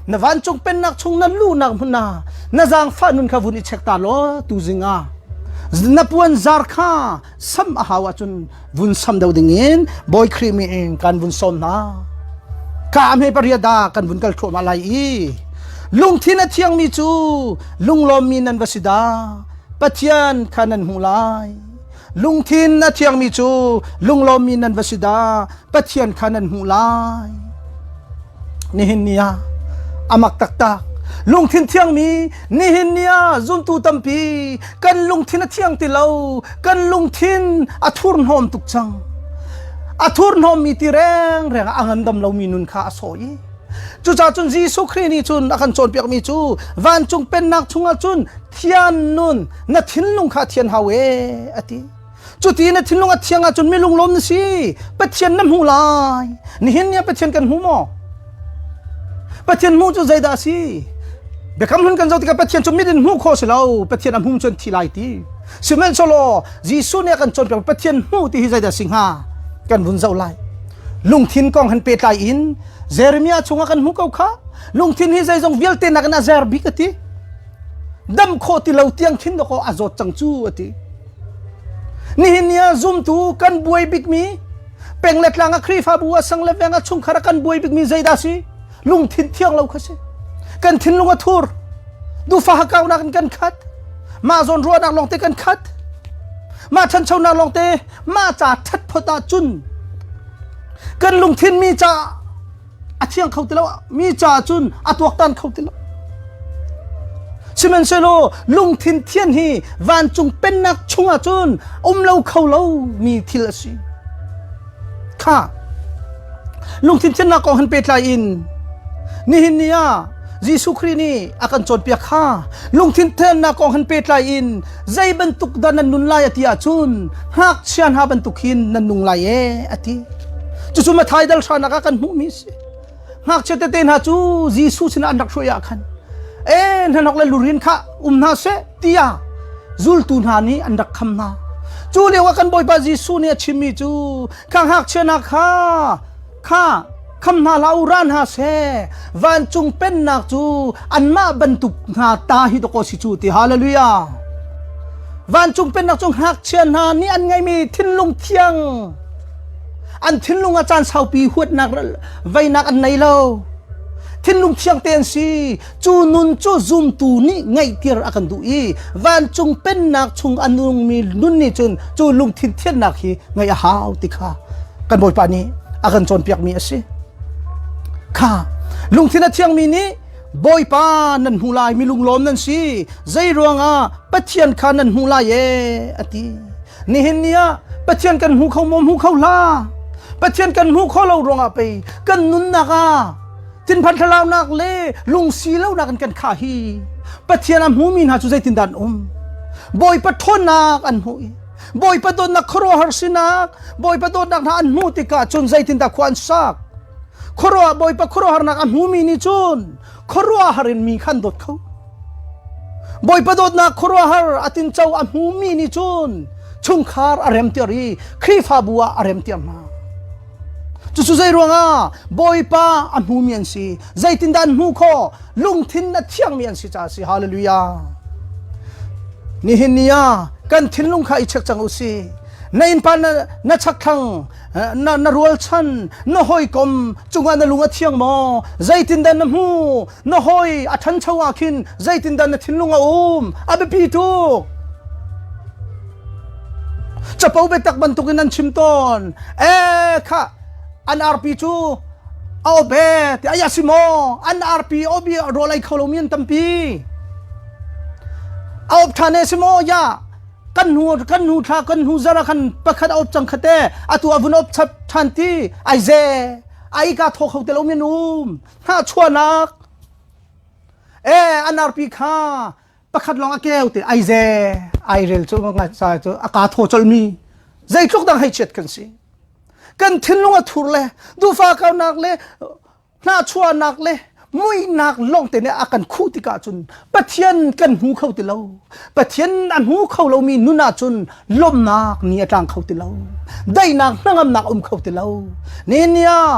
Na vancung pennak chung na luhnak hmun ah na zaangfah nun kha vun i check ta law tuzing ah na puan zar kha sam a hau ahcun vun sam deuh ding in Bawi Khrih mi in kan vun sawm hna. Ka hme paria da kan vun kal thluahmah lai i lungthin a thiangmi cu lunglawmmi nan va si dah Pathian kha nan hmuh lai. Lungthin a thiangmi cu lunglawmmi nan va si dah Pathian kha nan hmuh lai. Nihin ni ah amak taktak lungthin thiangmi nihin ni ah zumtu tampi kan lungthin a thiang ti lo kan lungthin a thurhnawm tuk cang a thurhnawmmi ti rengreng ah a ngandam lomi nun kha a sawh i cucaah cun Jesuh Khrih nih cun a kan cawnpiakmi cu vancung pennak chungah cun thian nun na thinlung kha thian hau e a ti Cuti na thinlung a thiang ahcun mi lunglawm na si. Pathian na hmu lai. Nihin ni ah Pathian kan hmu maw? Pathian hmuh cu zeidah a si? Biakam hlun kan zoh tikah Pathian cu mit in hmuh khawh si lo. Pathian a hmum cun thi lai ti. Sihmanhsehlaw Jesuh nih a kan cawnpiak Pathian hmuh ti hi zeidah a si hnga? Kan vun zoh lai. Lungthin kong han pehtlai in Jeremiah chungah kan hmuh ko kha. Lungthin hi zeizong vialte nakin a zer bik a ti. Dam khawh ti lo tiang khin dawkaw a zawt cang cu a ti. Nihin ni ah zumtu kan buai bikmi peng le tlang ah Khrihfabu ah sang le veng ah chungkhar ah kan buai bikmi zeidah si? Lungthin thiang lo kha si. Kan thinlung a thur. Duhfah hakaunak in kan khat. Mah zawn ruahnak lawngte kan khat. Mah ṭhanchonak lawngte mah ca ṭhat phot ahcun kan lungthin mi ca a thiang kho ti lo mi ca cun a tuaktan kho ti lo sihmanhsehlaw lungthin thian hi vancung pennak chungah cun um lo kho lo mi thil a si kha lungthin thiannak kong han pehtlai in nihin ni ah Jesuh Khrih nih a kan cawnpiak kha lungthin thiannak kong han pehtlai in zei bantuk dah nan nun lai a ti ahcun ngakchia hna bantuk hin nan nung lai e a ti cucu Mathai dal hranak ah kan hmuhmi a si ngakchia tete hna cu Jesuh sinah an rak hruai ah khan e hnahnok le lurin kha um hna seh tiah zultu hna nih an rak kham hna cu lio ah kan Bawipa Jesuh nih a chimmi cu kha ngakchia hna kha kha kham hna hlah u ra hna seh vancung pennak cu anmah bantuk hna ta hi dawkaw si cu ti hallelujah vancung pennak cu ngakchia hna nih an ngeimi thinlung thiang an thinlung ah caan saupi huatnak veinak an nei lo thinlung thiang te an si cu nun cu zumtu nih ngaihtir a kan duh i vancung pennak chung a nungmi nun nih cun cu lungthin thiannak hi ngaih a hau ti kha kan Bawipa nih a kan cawnpiakmi a si. Kha lungthin a thiangmi nih Bawipa nan hmu lai mi lunglawm nan si zei ruangah Pathian kha nan hmu lai e a ti. Nihin ni ah Pathian kan hmu kho maw hmu kho hlah. Pathian kan hmu kho lo ruangah pei kan nunnak ah thinphan thlalaunak le lungsi lonak in kan khah hi Pathian a hmumi hna cu zeitindah an um Bawipa ṭhawnnak an hmuh i Bawipa dawtnak khuaruahhar sinak Bawipa dawtnak hna an hmuh tikah cun zeitindah khua an sak khuaruah Bawipa khuaruahharnak a hmumi nih cun khuaruahhar in mi khan dawt kho Bawipa dawtnak khuaruahhar a tinco a hmumi nih cun chungkhar a remter i Khrihfabu ah a remter hna cucu zei ruangah Bawipa a hmumi an si zeitindah an hmuh khawh lungthin a thiangmi an si caah si hallelujah nihin ni ah kan thinlung kha i check cang u si na innpa na, na chakthlang na, na rualchan na hawikom cungah na lung a thiang maw zeitindah na hmu na hawi a ṭhancho ah khin zeitindah na thinlung a um a biapi tuk capo biatak bantukin an chim tawn e kha an arpi cu a op e ti aya si maw an arpi obi rawl ei kho lomi an tampi a op ṭhan e si maw ya kan hnu kan hnu thla kan hnu zara khan pakhat a op cang khate atu a vun op chap ṭhan ti ai ze ai ka tho kho te lo mi an um hna chuanak e an arpi kha pakhat lawng a keu te ai ze ai rel cu ngai sa cu a ka tho colmi zeitluk dang hei chiat kan si kan thinlung a thur le duhfa kaunak le hnahchuahnak le muihnak lawngte nih a kan khuh tikah cun Pathian kan hmu kho ti lo Pathian a hmu kho lomi nun ah cun lawmhnak ni a tlang kho ti lo daihnak hnangamnak um kho ti lo ni ni ah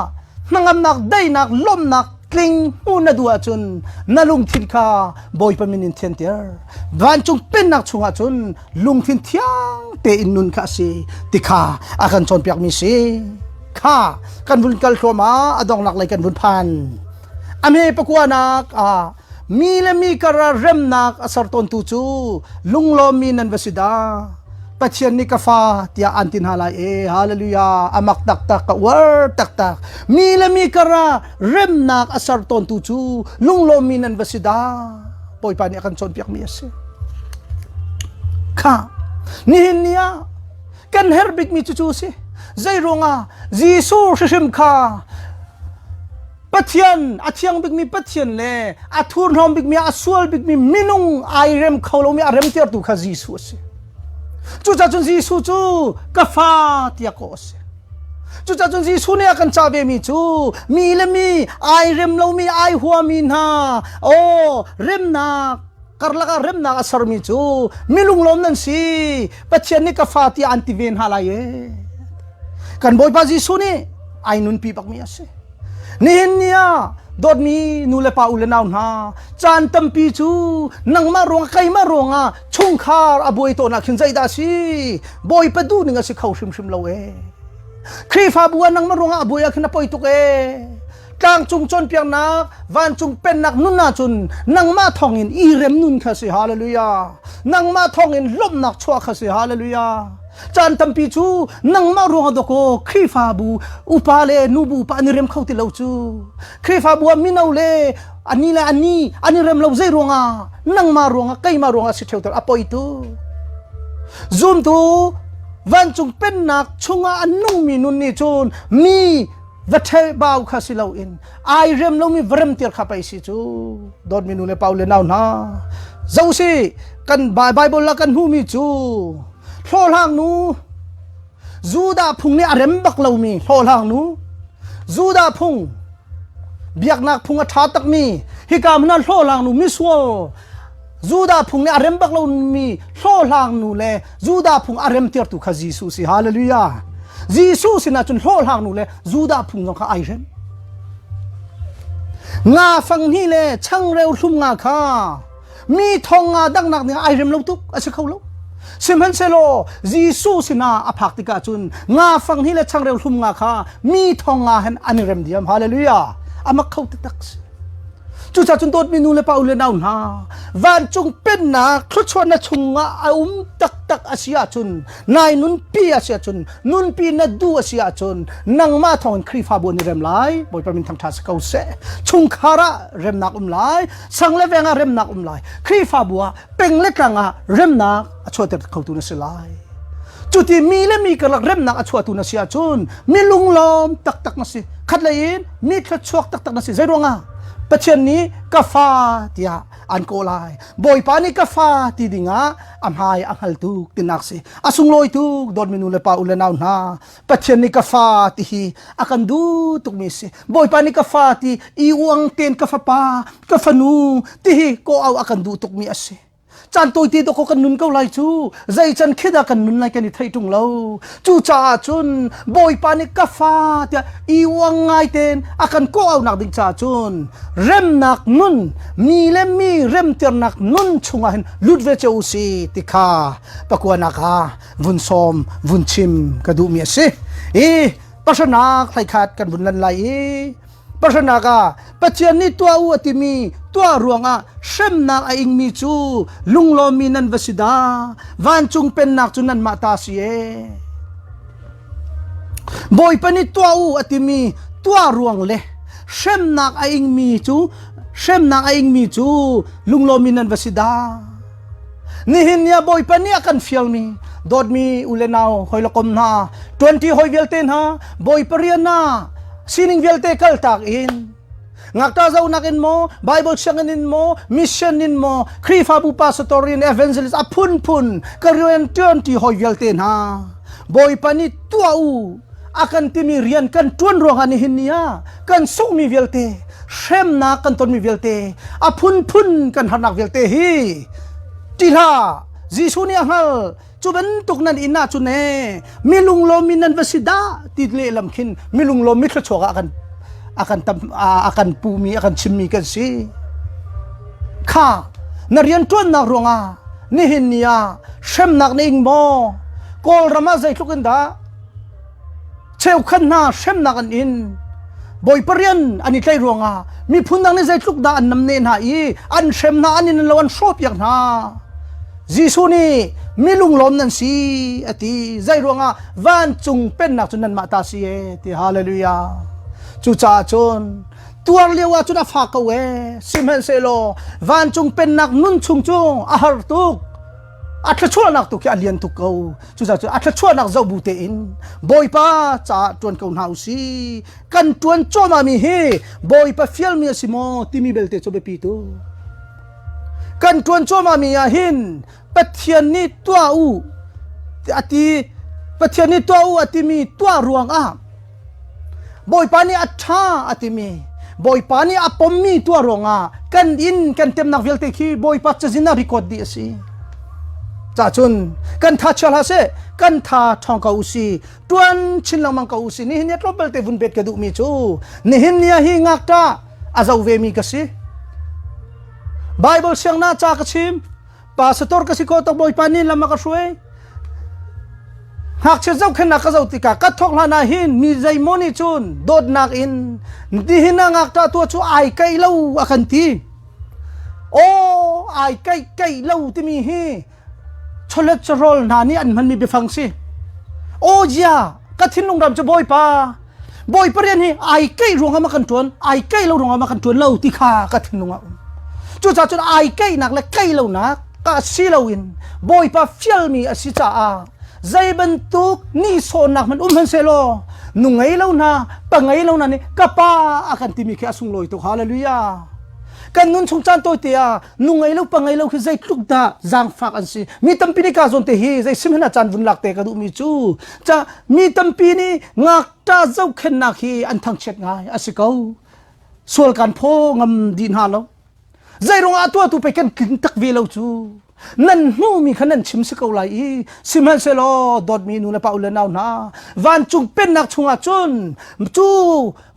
hnangamnak daihnak lawmhnak. tling hmuh na duh ahcun na lungthin kha Bawipa min in thianter. Vancung pennak chungah cun lungthin thiang tein nun kha a si ti kha a kan cawnpiakmi si. Kha kan vun kal thluahmah a donghnak lei kan vun phan. A hme pakuanak ah mi le mi kar ah remnak a ser tawntu cu lunglawmmi nan va si dah. Pathian nih ka fa tiah an ti hna lai e hallelujah a mak taktak ka uar taktak mi le mi kar ah remnak a ser tawntu cu lunglawmmi nan va si dah Bawipa nih a kan cawnpiakmi a si kha nihin ni ah kan herh bikmi cu cu a si zei ruangah Jesuh hrihrim kha Pathian a thiang bikmi Pathian le a thurhnawm bikmi a sual bikmi minung ai rem kho lomi a remtertu kha Jesuh a si. Cucaah cun Jesuh cu ka fa tiah kawh a si. Cucaah cun Jesuh nih a kan cah vemi cu mi le mi ai rem lomi ai huami hna aw remnak karlak ah remnak a sermi cu mi lunglawm nan si Pathian nih ka fa tiah an ti ve hna lai e. Kan Bawipa Jesuh nih ai nunpi bakmi a si. Nihin ni ah dawtmi nu le pa u le nau hna caan tampi cu nangmah ruangah keimah ruangah chungkhar a buai tawn ah khin zeidah a si Bawipa duh ning a si kho hrimhrim lo ee Khrihfabu ah nangmah ruangah a buai ah khin a poi tuk ee tlangcung cawnpiaknak vancung pennak nun ahcun nangmah thawngin i rem nun kha si hallelujah nangmah thawngin lawmhnak chuah kha si hallelujah Caan tampi cu nangmah ruangah dawkaw Khrihfabu upa le nubu upa an i rem kho ti lo cu. Khrihfabu ah mino le ani le ani an i rem lo zei ruangah nangmah ruangah keimah ruangah si ṭheo a poi tu. Zumtu vancung pennak chungah a nungmi nun nih cun mi va ṭhebau kha si loin ai rem lomi va rem tir kha pei si cu dawtmi nu le pa le nau hna zo si kan Bible la kan hmuhmi cu hlawhhlang nu Judah phung nih a rem bak lomi hlawhhlang nu Judah phung biaknak phung a ṭha takmi hika hmun ah hlawhhlang nu misual Judah phung nih a rem bak lomi hlawhhlang nu le Judah phung a remtertu kha Jesuh si. Hallelujah. Jesuh sinah cun hlawhhlang nu le Judah phung zong kha ai rem. Nga fang hnih le changreu hlum nga kha mi thong nga dangnak ning ai rem lo tuk a si kho lo. Sihmanhsehlaw Jesuh sinah a phak tikah cun nga fang hnih le changreu hlum nga kha mi thong nga hen an i rem diam. Hallelujah. A mak kho taktak si. Cucaah cun dawtmi nu le pa u le nau hna, vancung pennak thluachuahnak chungah a um taktak a si ahcun, nai nunpi a si ahcun, nunpi na duh a si ahcun, nangmah thawngin Khrihfabu an i rem lai. Bawipa min thangṭha si ko seh. Chungkhar ah remnak um lai, sang le veng ah remnak um lai, Khrihfabu ah peng le tlang ah remnak a chuahter khotu na si lai. Cuti mi le mi karlak remnak a chuahtu na si ahcun mi lunglawm taktak na si. Khatlei in mi thluachuak taktak na si. Zei ruangah? Pathian nih ka fa tiah an kawh lai. Bawipa nih ka fa ti dingah a hmai a hngal tuk tinak si. A sunglawi tuk dawtmi nu le pa u le nau hna. Pathian nih ka fa ti hi a kan duh tukmi si. Bawipa nih ka fa ti i uang ten ka fapa, ka fanu ti hi kawh au a kan duh tukmi a si. Caan tawite dawkaw kan nun ko lai cu zei can khi dah kan nun lai kan i theih ṭung lo cucaah cun Bawipa nih ka fa tiah i uang ngai tein a kan kawh aunak ding caah cun remnak nun mi le mi remternak nun chungah hin lut ve cio u si ti kha pakuanak ah vun sawm vun chim ka duhmi a si i pahranak hlei-khat kan vun lan lai i Pahranak ah Pathian nih tuah u a timi tuah ruangah hremnak a ingmi cu lunglawmmi nan va si dah vancung pennak cu nanmah ta si ee. Bawipa nih tuah u a timi tuah ruang le hremnak a ingmi cu hremnak a ingmi cu lunglawmmi nan va si dah. Nihin ni ah Bawipa nih a kan fialmi dawtmi u le nau hoi le kom hna ṭuanṭi hoi vialte hna Bawipa rian ah sining vialte kaltak in ngakṭah zohnak in maw Bible sianginn in maw mission in maw Khrihfabu pastor in evangelist a phunphun ka rian ṭuanṭi hoi vialte hna Bawipa nih tuah u a kan timi rian kan ṭuan ruangah nihin ni ah kan sunghmi vialte hremnak kan tonmi vialte a phunphun kan harnak vialte hi ṭih hlah Jesuh nih a hngal cu bantuk nan inn ah cun ee mi lunglawm mi nan va si dah ti lehlam khin mi lunglawm mi thluachuak ah kan. a kan tam a kan pumi a kan chimmi kan si. Kha na rianṭuannak ruangah nihin ni ah hremnak na ing maw? Kawlram ah zeitluk in dah cheukhat hna hremnak an in Bawipa rian an i tlaih ruangah miphun dang nih zeitluk dah an namneh hna i an hrem hna an in lo an hrawhpiak hna. Jesuh nih mi lunglawm nan si a ti. Zei ruangah vancung pennak cu nanmah ta si e ti hallelujah. Cucaah cun tuar lio ah cun a fak ko e sihmanhsehlaw vancung pennak nun chung cu a har tuk a thluachuahnak tu khi a lian tuk ko cucaah cun a thluachuahnak zoh bu tein bawipa caah ṭuan ko hna u si kan ṭuan cuahmah mi hi bawipa fialmi a si maw timi belte cu biapi tu kan ṭuan cuahmah mi ah hin Pathian nih tuah u a ti Pathian nih tuah u a timi tuah ruangah Bawipa nih a ṭha a timi Bawipa nih a pommi tuah ruangah kan inn kan temnak vialte khi Bawipa cazin ah record dih a si. Cahcun kan tha chia hlah seh kan tha ṭhawng ko u si ṭuan chin lengmang ko u si nihin ni tlawmpal te vun bet ka duhmi cu nihin ni ah hi ngakṭah a zo ve mi ka si. Bible siangna ca ka chim pastor ka si ko tok Bawipa nih lam a ka hruai ngakchia zohkhenhnak ka zoh tikah ka thawk hlan ah hin mi zeimaw nih cun dawtnak in nihin ah ngakṭah tuah cu ai kaih lo a kan ti aw ai kaih kaih lo timi hi chawlet chawhrawl hna nih an hmanmi biafang si aw zia ka thinlung ram cu Bawipa Bawipa rian hi ai keih ruangah ma kan ṭuan ai keih lo ruangah ma kan ṭuan lo ti kha ka thinlung ah um cucaah cun ai keihnak le keih lonak ka si loin Bawipa fialmi a si caah zei bantuk nihsawhnak hmanh um hmanhsehlaw nu ngei lo hna pa ngei lo hna nih ka pa a kan timi khi a sunglawi tuk hallelujah kan nun chung caan tawite ah nu ngei lo pa ngei lo khi zeitluk dah zaangfak an si mi tampi nih ka zawn te hi zei sim hen ah caan vun lak te ka duhmi cu ca mi tampi nih ngakṭah zohkhenhnak hi an thangchiat ngai a si ko sual kan phaw ngam dih hna lo zei ruangah tuahtu pei kan tling tak ve lo cu nan hmuhmi kha nan chim si ko lai i sihmanhsehlaw dawtmi nu le pa u le nau hna vancung pennak chungah cun cu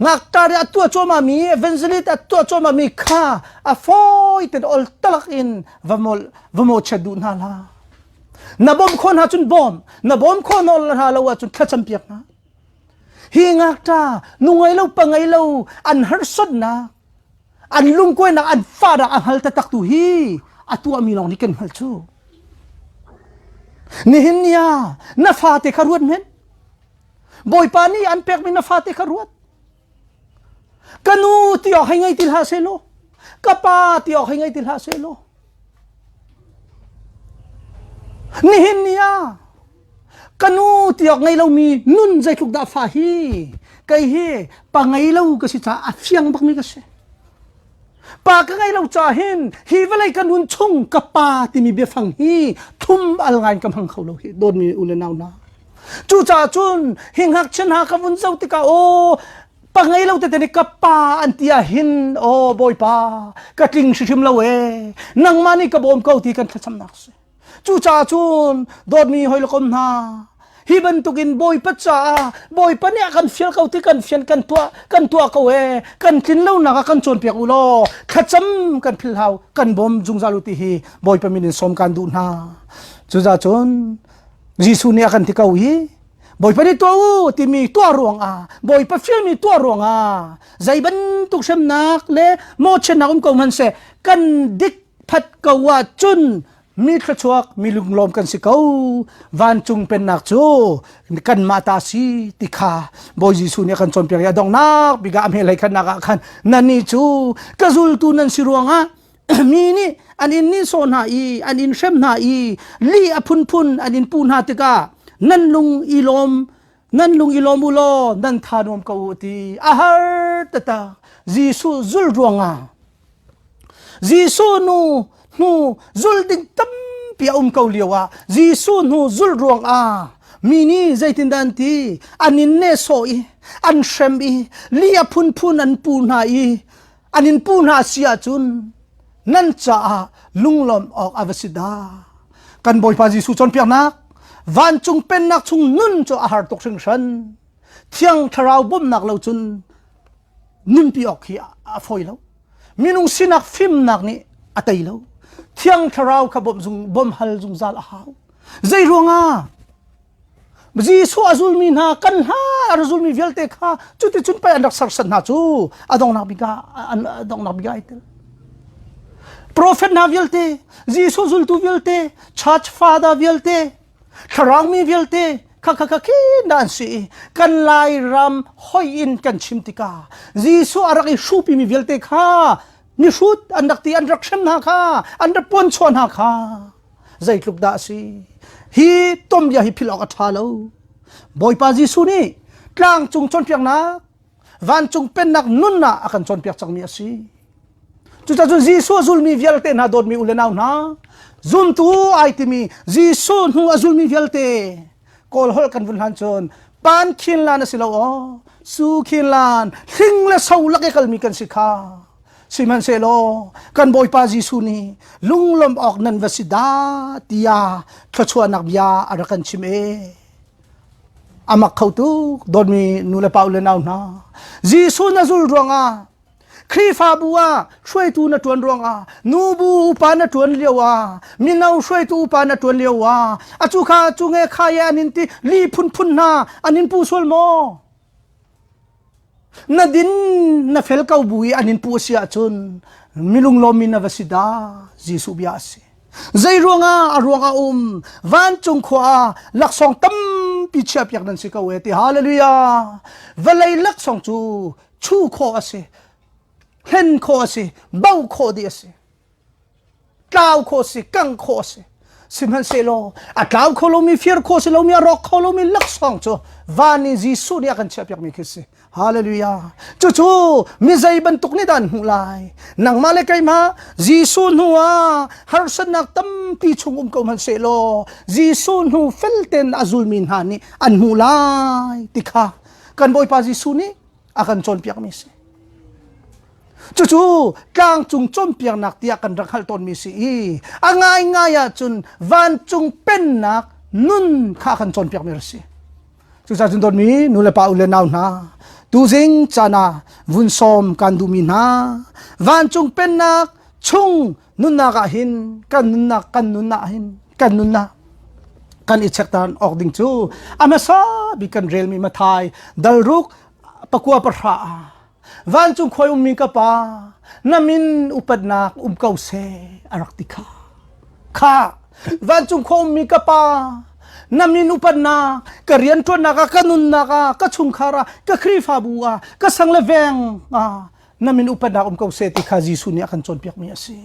ngakṭah ri a tuah cuahmah mi evangelist a tuah cuahmah mi kha a fawi ten ol talak in va mol va mawchiat duh hna hlah na bawm khawh hna cun bawm na bawm khawh hna lo ahcun thlacam piak hna hi ngakṭa nu ngei lo pa ngei lo an harsatnak an lungkuainak an fahnak a hngal taktak tu hi a tuahmi lawng nih kan hngalh cu nihin ni ah na fate kha ruat men bawipa nih an pekmi na fate kha ruat ka nu ti awk hei ngei ti hlah seh law ka pa ti awk hei ngei ti hlah seh law Nihin ni ah ka nu tiawk ngei lomi nun zeitluk dah fa hi kei hi pa ngei lo ka si caah a fiang bakmi ka si. Pa ka ngei lo caah hin hi vawlei ka nun chung ka pa timi biafang hi thum al ngai in ka hmang kho lo hi dawtmi u le nau hna. Cucaah cun hi ngakchia hna ka vun zoh tikah aw pa ngei lo tete nih ka pa an ti ah hin aw bawipa ka tling hrimhrim lo ee nangmah nih ka bawm ko ti kan thlacamnak si cucaah cun dawtmi hoi le kom hna hi bantukin bawipa caah bawipa nih a kan fial ko ti kan fian kan tuah kan tuah ko ee kan tlin lonak ah kan cawnpiak u law thlacam kan phil hau kan bawm zungzal u ti hi bawipa min in sawm kan duh hna cucaah cun Jesuh nih a kan ti ko hi Bawipa nih tuah u timi tuah ruangah Bawipa fialmi tuah ruangah zei bantuk hremnak le mawhchiatnak um ko hmanhseh kan dik phat ko ahcun mi thluachuak mi lunglawm kan si ko vancung pennak cu kanmah ta si ti kha Bawi Jesuh nih a kan cawnpiak i a donghnak bik ah a hmelei khatnak ah khan nannih cu ka zultu nan si ruangah mi nih an in nihsawh hna i an in hrem hna i li a phunphun an in puh hna tikah nan lung i lawm nan lung i lawm u law nan tha nuam ko u ti a har taktak Jesuh zul ruangah Jesuh nu hnu zul ding tampi a um ko lio ah Jesuh hnu zul ruangah mi nih zeitindah an ti an in nehsawh i an hrem i li a phunphun an puh hna i an in pu hna si ahcun nan caah lunglawmh awk a va si dah kan bawipa Jesuh cawnpiaknak vancung pennak chung nun cu a har tuk hringhran thiang thlarau bawmhnak lo cun. Nunpi awk hi a fawi lo. Minung sinak fimnak nih a tei lo. Thiang Thlarau kha bawmh zung bawmh hal zungzal a hau. Zei ruangah Jesuh a zulmi hna kan hla a zulmi vialte kha cuticun pei an rak sersiam hna cu a donghnak bik ah a donghnak bik ah ai tel. Prophet hna vialte, Jesuh zultu vialte, church father vialte, thlarau mi vialte kha kha kha khin dah an si i kan Lairam hoi in kan chim tikah Jesuh a rak i hrupimi vialte kha mihrut an rak ti an rak hrem hna kha an rak puanchuah hna kha zeitluk dah a si hi tom bia hi philh awk a ṭha lo Bawipa Jesuh nih tlangcung cawnpiaknak vancung pennak nun ah a kan cawnpiak cangmi a si cucaah cun Jesuh a zulmi vialte hna dawtmi u le nau hna zumtu ai timi Jesuh hnu a zulmi vialte kawl holh kan vun hlan cun pan khin lan a si lo aw su khin lan hling le so lak i kalmi kan si kha Sihmanhsehlaw kan Bawipa Jesuh nih lunglawmh awk nan va si dah tiah thluachuahnak bia a rak kan chim e. A mak kho tuk dawtmi nu le pa u le nau hna. Jesuh na zul ruangah Khrihfabu ah hruaitu na ṭuan ruangah nubu upa na ṭuan lio ah mino hruaitu upa na ṭuan lio ah a cu kha cu nge kha ye an in ti li phunphun hna an in pu sual maw? Na din na fel ko bu i an in pu a si ahcun milung lawmmi na va si dah Jesuh bia a si. Zei ruangah a ruang a um vancung khua ah laksawng tampi chiahpiak nan si ko e ti hallelujah vawlei laksawng cu chu khawh a si hlen khawh a si bo khawh dih a si tlau khawh si kang khawh si sihmanhsehlaw a tlau kho lomi fir khawh si lomi a rawk kho lomi laksawng cu van i Jesuh nih a kan chiahpiakmi khi si hallelujah cucu mi zei bantuk nih dah an hmuh lai nangmah le keimah Jesuh hnu ah harsatnak tampi chung um ko hmanhsehlaw Jesuh hnu felten a zulmi hna nih an hmuh lai ti kha kan Bawipa Jesuh nih a kan cawnpiakmi si Cucu tlangcung cawnpiaknak tiah kan rak hngalh tawnmi si i a ngaingai ahcun vancung pennak nun kha kan cawnpiakmi a si. Cucaah cun dawtmi nu le pa u le nau hna tuzing caan ah vun sawm kan duhmi hna vancung pennak chung nunnak ah hin kan nunnak kan nunnak hin kan nunnak kan i chektan awk ding cu a hmasa bik kan relmi Mathai dalruk pakua pahra ah Vancung khoi ummi ka pa, na min upatnak um ko seh, a rak ti kha. Kha, vancung khua ummi ka pa, na min upatnak, ka rianṭuannak ah, ka nunnak ah, ka chungkhar ah, ka Khrihfabu ah, ka sang le veng ah, na min upatnak um ko seh ti kha Jesuh nih a kan cawnpiakmi a si.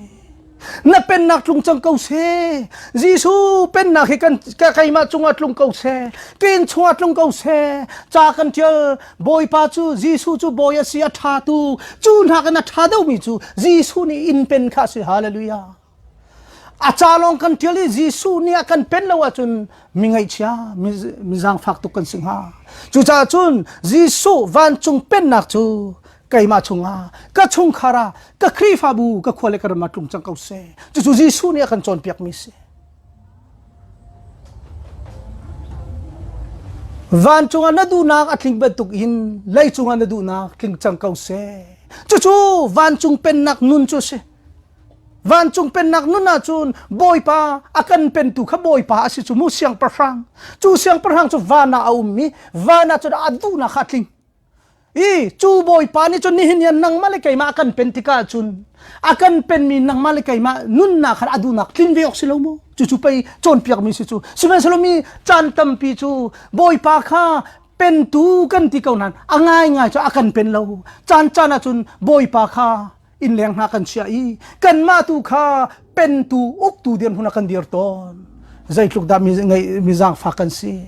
Na pennak tlung cang ko seh. Jesuh pennak hi kan keimah cungah tlung ko seh. Ka inn chungah tlung ko seh. Ca kan ṭial Bawipa cu Jesuh cu bawi a si a ṭha tu cu hna kan a ṭha deuhmi cu Jesuh nih inn pen kha a si hallelujah a ca lawng kan ṭial i Jesuh nih a kan pen lo ahcun mi ngaihchia mi zaangfak tuk kan si hnga cucaah cun Jesuh vancung pennak cu keimah chungah ka chungkhar ah ka Khrihfabu ka khua le ka ram ah tlung cang ko seh cucu Jesuh nih a kan cawnpiakmi si Vancung ah na duhnak a tling bantuk in leicung ah na duhnak tling cang ko seh. Cucu vancung pennak nun cu a si. Vancung pennak nun ahcun Bawipa a kan pentu kha Bawipa a si cu mu siangpahrang. Cu siangpahrang cu van ah a um i van ah cun a duhnak kha a tling. I cu Bawipa nih cun nihin hian nangmah le keimah a kan pen tikah cun a kan penmi nangmah le keimah nunnak khan a duhnak tlin ve awk si lo maw? Cucu pei cawnpiakmi si cu. Sihmanhsehlaw mi caan tampi cu Bawipa kha pentu kan ti ko nain a ngaingai cu a kan pen lo. Caan caan ah cun Bawipa kha innleng hna kan chiah i kanmah tu kha pentu uktu dirhmun ah kan dir tawn zeitluk dah mi mi zaangfak kan si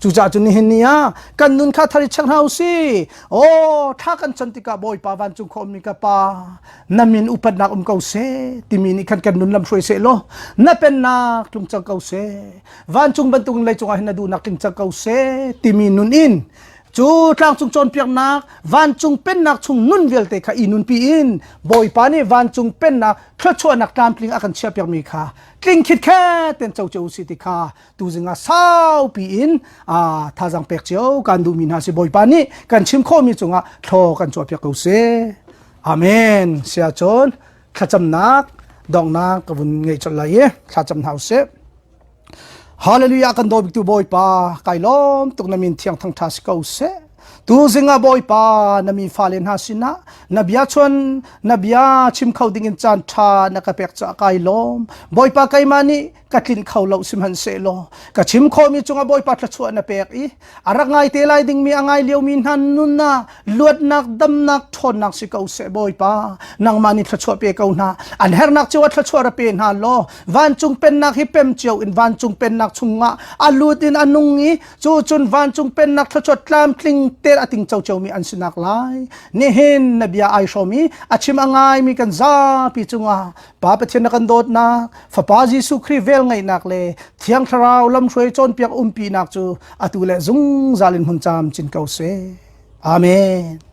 cucaah cun nihin ni ah kan nun kha thar i check hna usih aw thla kan chan tikah bawipa vancung khua ummi ka pa na min upatnak um ko seh timi nih khan kan nun lam hruai seh law na pennak tlung cang ko seh vancung bantuk leicung ah hin na duhnak tling cang ko seh timi nun in. Cu tlangcung cawnpiaknak vancung pennak chung nun vialte kha i nunpi in Bawipa nih vancung pennak thluachuahnak tlamtling a kan chiahpiakmi kha tling khitkhet ten co cio si ti kha tuzing ah saupi in thazang pek cio kan duhmi hna si Bawipa nih kan chim khawhmi cungah thlaw kan cuahpiak ko seh. Amen. Sia cun thlacamnak donghnak ka vun ngei colh lai i thlacam hna usih. Hallelujah kan daw biktu Bawipa kai lawm tuk na min thiang thangtha si ko seh. Tu zing ah Bawipa na mi fale hna sinah na bia chuan na bia chim kho ding in caan tha na ka pek caah kai lawm. Bawipa keimah nih ka tlinh kho lo sihmanhsehlaw ka chim khawhmi cungah Bawipa thluachuah na pek i a rak ngai te lai dingmi a ngai liomi hna nun ah luatnak damnak ṭhawnnak si ko seh Bawipa nangmah nih thluachuah pe ko hna an hernak cio ah thluachuah ra pe hna law vancung pennak hi pem cio in vancung pennak chungah a lut in a nung i cu cun vancung pennak thluachuah tlamtling te a ting cio mi an sinak lai nihin na bia ai hrawm i a chim a ngaimi kan zapi cungah Pa Pathian na kan dawtnak, Fapa Jesuh Khrih vel ngeihnak le Thiang Thlarau lamhruai cawnpiak umpinak cu atu le zungzal in hmun camcin ko seh. Amen.